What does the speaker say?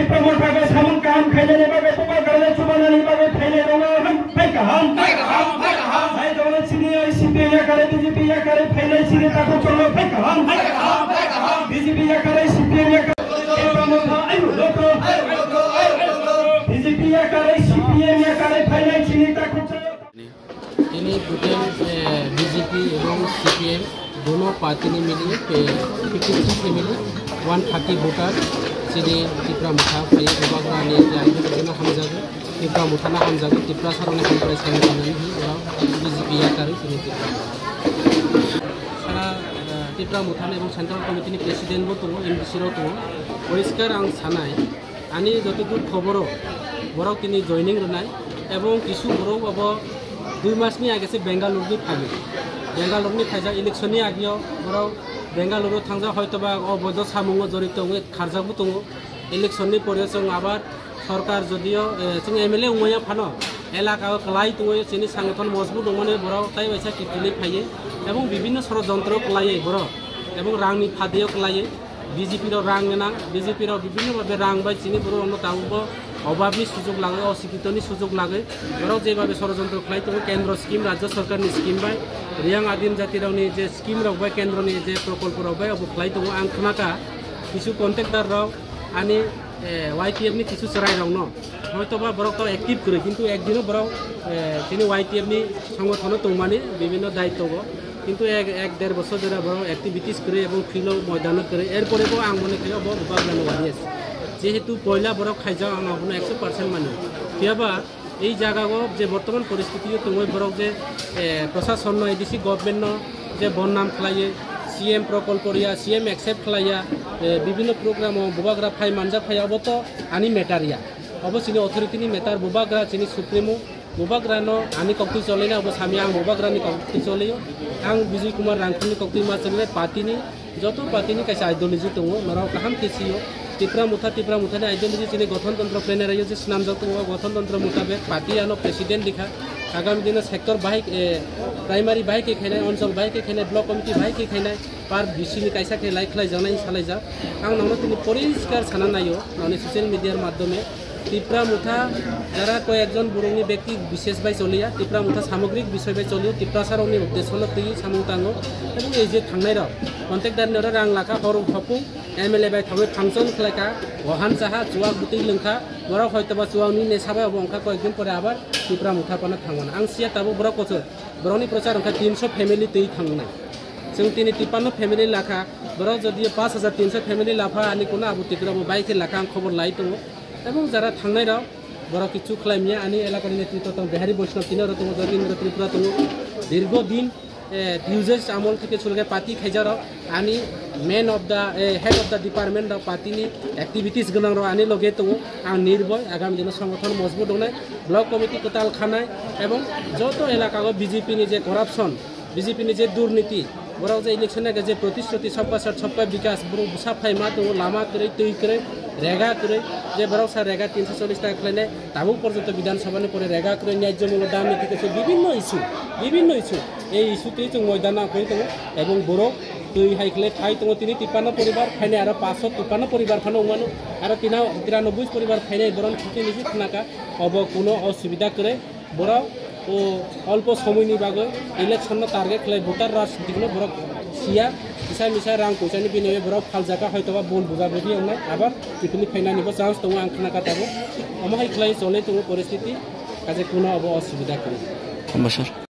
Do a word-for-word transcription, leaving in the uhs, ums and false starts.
Tipra Motha bai samung kaham khainani bagwi, Bubagra le chubanani bagwi phainai rokno phai kaham. Phai kaham, phai kaham. Hai rokno chini oi C P M yakarwi, B J P yakarwi phainai chini takhuk chwngno phai kaham. Phai kaham, phai kaham. B J P yakarwi, C P M yakarwi, Tipra Motha ayu loto. Ayu loto, ayu loto. B J P yakarwi, C P M yakarwi phainai chini takhuk chwngno. Tini total, eh, B J P ebong C P M dono party ni mili, eh, fifty three family, one thirty voter, chini Tipra Motha phai Bubagra ni je aidolo jono hamjago, Tipra Motha no hamjago, Tiprasa rok ni hamkrai sai manani hi, oro B J P yakarwi chini Tipra Motha. Sara, eh, Tipra Motha ni ebong Central Committee ni President bo tongo, M D C rok tongo, poriskar ang sanai, ani jotodur khoboro borok tini joining rwnai, ebong kisu borok abo dui mas ni age se Bengaluru ni phaio. Bengaluru ni phaijak election ni ageo borok Bengaluru thangjak, hoito ba o bodo samungo jorito wngwi kharjak bo tongo. Election ni pore chwng abar sorkar jodio, eh, chwng M L A wngmaya phano elaka o kwlai tongwi chini sangothon mojbut wngmani borok tai waisa kiphilwi phaiwi ebong bibinno sorojontro kwlaiwi borok ebong rangni phadio kwlaiwi. B J P rok rang gwnang, B J P rok bibinno bhabe rang bai chini borok rokno tabukbo obabni sujok lagwi, osikitoni sujok lagwi, borok je bhabe sorojontro khlai tongo, kendro scheme, rajya sorkarni scheme bai, Riyang Adim Jati rokni je scheme rok bai, kendroni je prokolpo rok bai, obo khlai tongo. Ang khna kha kisu contractor rok ani, eh, Y T F ni kisu chwrai rokno, hoito ba borok to active kwrwi, kintu ekdino borok, eh, chini Y T F ni songothono tongmani bibinno daityogo. Kintu ek, ek der bosor jora borok activities kwrwi ebong field o moidano kwrwi, erpore bo ang mone khaio bo Bubagrani warriors. Jehetu poila borok khaijak, ang abono ekso percent mani. Phiyaba ei jaga o je bortoman poristiti o tongwi borok je, eh, prosasonno, A D C government no je bonnam khlaiwi, C M prokolpo riya, C M accept khlaiya, eh, bibinno program o Bubagra phai manjak phaiya, obo to ani matter ya. Obo chini authority ni matter, Bubagra chini supremo. Bubagrano ani koktwi cholaina, obo sami ang Bubagrani koktwi cholio. Ang Bijay Kumar Rangkhani koktwi ma chole, party ni, joto party ni kaisa ideology tongo, norok kaham khe sio. Tipra Motha, Tipra Mothani ideology chini Gothon Tontro Plenary o je swnamjak tongo, Gothon Tontro mutabek party ano president rikha. Agami dino sector bahai, eh, primary bahai khe khainai, onchol bahai khe khainai, block committee bahai khe khainai, par B C ni kaisa khe lai khlai jaknai, salai jak. Ang nono tini poriskar sana naio, noni social media r madhyome. Tipra Motha jara koyekjon borokni bekti bishesh bai choliya, Tipra Motha samogrik bishoy bai cholio, Tiprasa rokni uddesho no twi samung tango. Ebong ei je thangnai rok, contractor ni oro rang lakha, hor hopung, M L A bai thangwi function khlaikha, wahan chaha, chuwak bwtwi lwngkha, borok hoitoba chuwak nwi ne sabai obo wngkha, koyekdin pore abar Tipra Motha phano thangmano. Ang siya tabuk borok kochok, borokni prochar wngkha tinso family twi thangnai. Chwng tini tipanno family lakha, borok jodi pash hajar tinso family lapha, ani kuno abo Tipra bo bai khe lakha, ang khobor lai tongo. Ebong jara thangnai rok, borok kichu khlai manya, ani elakani netritwo tong Bihari Vaishnav tini oro tongo, Jatindra Tripura tongo. Dirgo din, eh, T U J S amol theke chulge party khaijak rok, ani man of the, eh, head of the department rok, party ni activities gwnang rok ani loge tongo. Ang nirboy, agami dino songothono mojbut wngnai, block committee kwtal khanai, ebong joto elaka o B J P ni je corruption, B J P ni je durniti, borok je election age je protisruti, sabka sath sabka bikas, borok bwsa phai ma tongo, lama kwrwi, twi kwrwi, rega kwrwi, je borok sa rega tinso chollish taka khlainai, tabuk porjonto Bidhan Sabha ni pore rega kwrwi, nyajyo mulo dam niti kaisa bibinno issue, bibinno issue. Ei issue twi chwng moidano kwrwi tongo, ebong borok twi hai khlai phai tongo tini tipanno poribar, phainai aro paanch sho tipanno poribar phano wngmano, aro tina-, tiranoboi poribar phainai, borok ni khiti niji khnaka, obo kuno osubida kwrwi. Borok o olpo somoini bagwi election no target khlai voter rajniti no borok siya, kisa misa rang poisa ni biniyogo borok phaljak kha, hoitoba bol buja budi wngnai, abar kiphilwi phainani bo chance tongo, ang khna kha tabuk. Omo hai khlai cholwi tongo poristiti, kaisa kuno obo osubida kwrwi. Hambai sir.